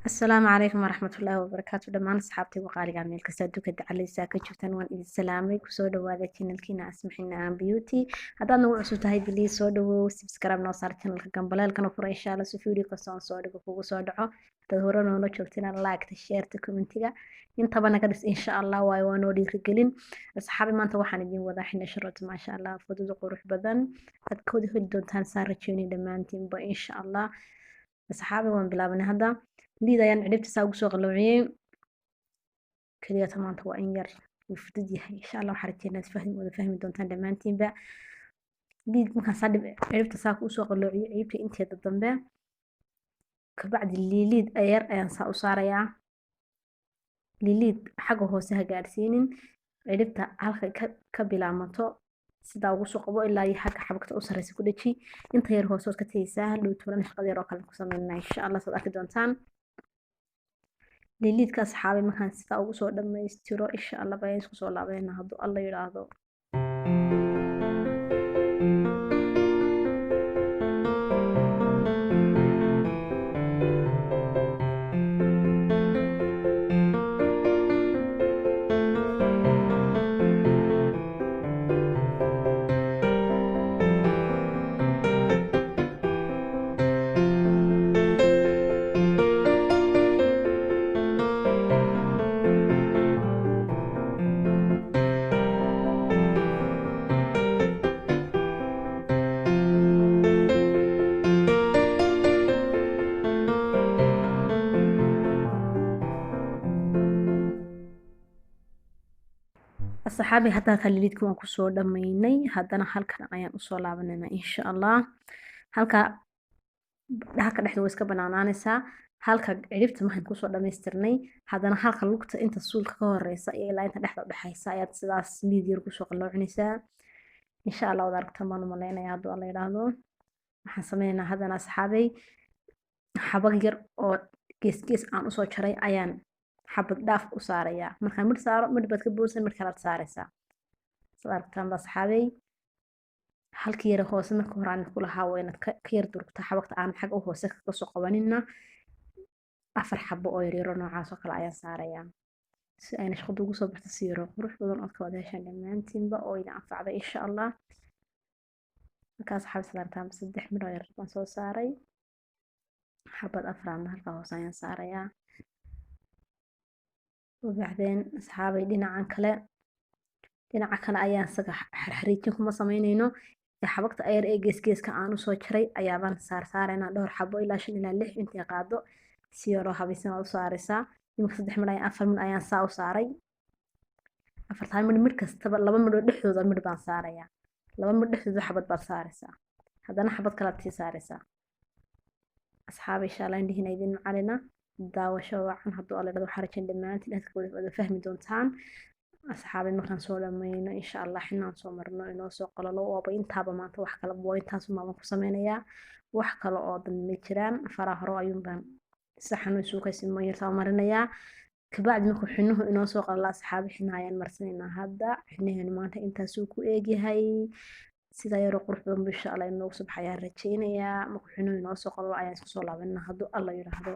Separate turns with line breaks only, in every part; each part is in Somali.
Asalaamu calaykum waraxmatullaahi wabarakaatu. Dhammaan asxaabtii waqaaliga meel kasta adduunka dacaleysaa ka joogtaan, waan idin salaamay. Kusoo dhawaada channelkiina Asmaxina Aan Beauty. Haddaad nagu cusub tahay, please soo dhawow, subscribe noo saar channelka, gambaleelkana fura insha Allah, si video kasta oon soo dhigo kugu soo dhaco. Haddaad hore noola joogtina, like-ta, share-ta, commentiga intaba naga dhis insha Allah, waayo waa noo dhiirigelin. Asxaabi, maanta waxaan idin wadaa xina sharot, maasha Allah, fudud, qurux badan, aad kooda heli doontaan saan rajeynay dhammaantiinba insha Allah. Asxaabi, waan bilaabanay. Hadda liid ayaan cidhibta saa ugu soo qalloociyey. Keliyata maanta waa in yar, wuu fudud yahay insha Allah. Waxaan rajeynaa inaad fahmi wada fahmi doontaan dhammaantiinba. Liid markaan saa cidhibta saa kuu soo qalloociyey, cidhibta inteeda dambe kabacdi liiliid yar ayaan saa u saarayaa. Liiliid xagga hoose ha gaadhsiinin, cidhibta halka ka bilaamato sidaa ugu soo qabo ilaa iyo xagga xabagta u sarreysa ku dheji. Inta yar hoose ood ka tegeysaa, hadhow tuulan shaqada yar oo kale ku sameynaa insha Allah, saad arki doontaan. Liiliidka asxaabay markaan sidaa ugu soo dhammaystiro insha Allah bayaan isku soo laabanayna hadduu Alla yidhaahdo. Asxaabi, hadda halka liidka waan kusoo dhammaynay. Haddana halkan ayaan usoo laabanaynaa insha Allah. Halka dhexda way iska banaanaanaysaa. Halka cidhibta markaan kusoo dhammaystirnay, haddana halka lugta inta suulka ka horeysa iyo ilaa inta dhexda udhexaysa ayaad sidaas liid yar kusoo qalloocinaysaa insha Allah. Wada aragtaan baan u malaynaya hadduu Alla yidhaahdo. Waxaan sameynaynaa haddana asxaabay, xabag yar oo gees gees aan usoo jaray ayaan xabad dhaaf u saarayaa. Markaan midh saaro, midh baad ka boodsan, midh kalaad saaraysaa. Saad aragtaan ba asxaabay, halkii yara hoose marka hore aan ku lahaa waa inaad ka yar durugtaa xabagta aan xagga u hoose kaga soo qabanina. 4 xabo oo yaryaro noocaas oo kale ayaan saarayaa si ayna shaqadu ugu soo baxto si yaro qurux badan ood ka wada heshaan dhammaantiinba oo idin anfacday insha Allah. Markaas asxaabi, saad aragtaan, 3 midh oo yar baan soo saaray, xabad afraadna halkaa hoose ayaan saarayaa. Wabacdeen asxaabay, dhinacan kale, dhinaca kale ayaan isaga xarxariijin kuma sameynayno. Xabagta ayar ee geesgeeska aan usoo jaray ayaabaan saar saaraynaa dhowr xabo, ilaa 5 ilaa 6 intay qaado. Si yaroo habaysan waad u saaraysaa. Iminka 3 midh ayaan, 4 midh ayaan saa u saaray. Afartaa midh, midh kastaba 2 midhoo dhexdooda midh baan saarayaa. 2 midh dhexdooda xabad baad saaraysaa, haddana xabad kalaad sii saaraysaa. Asxaaba, insha Allah indhihiina idin macalina, daawasho wacan hadduu Alla yidhahdo. Waxaan rajayn dhammaantiin inaad ka wada fahmi doontaan. Asxaabay, markaan soo dhammayno insha Allah, xinaan soo marno, inoo soo qalalo, waaba intaaba maanta. Wax kale waa intaasun baan ku sameynayaa, wax kale oo dambe ma jiraan. Faraha hore ayuun baan saxan suukaysi yartaa marinayaa. Kabacdi markuu xinuhu inoo soo qalalo, asxaabi, xinaha ayaan marsanaynaa. Hadda xinaheenu maanta intaasuu ku eegyahay. Sidaa yaroo qurux badan bu insha Allah inoogu soo baxayaan rajaynayaa. Markuu xinuhu inoo soo qalalo ayaan isku soo laabanaa hadduu Alla yidhaahdo.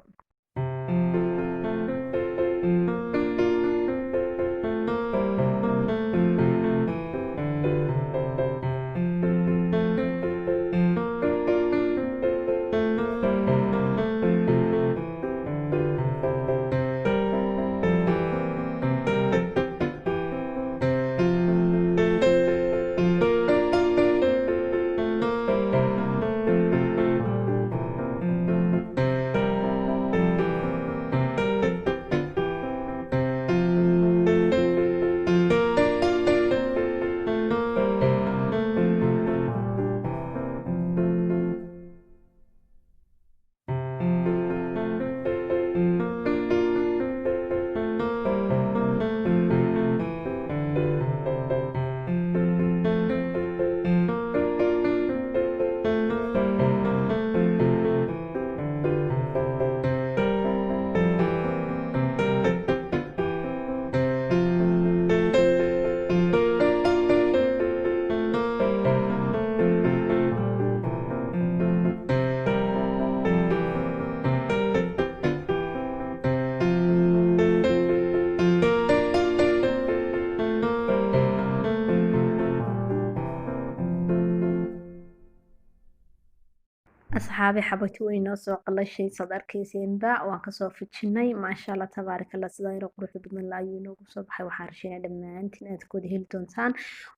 Asxaabi, xabagti way noo soo qalashay, saad arkayseenba waan kasoo fujinay. Maasha Allah, tabaaraka Allah, sidaa yaro quruxda badan la ayuu inoogu soo baxay. Waxaan rashaynaa dhammaantiin inaad kooda heli doontaan,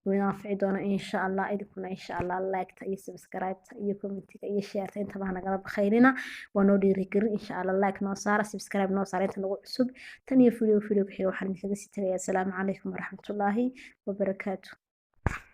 wuu idin anfici doona insha Allah. Idinkuna insha Allah like-ta iyo subscribe-ta iyo comment-iga iyo share-ta intaba ha nagala bakhaylina, waa noo dhiirigelin insha Allah. Like noo saara, subscribe noo saara inta nagu cusub. Tan iyo video video ku xiga waxaan idinkaga sii tagayaa asalaamu calaykum waraxmatullaahi wabarakaatu.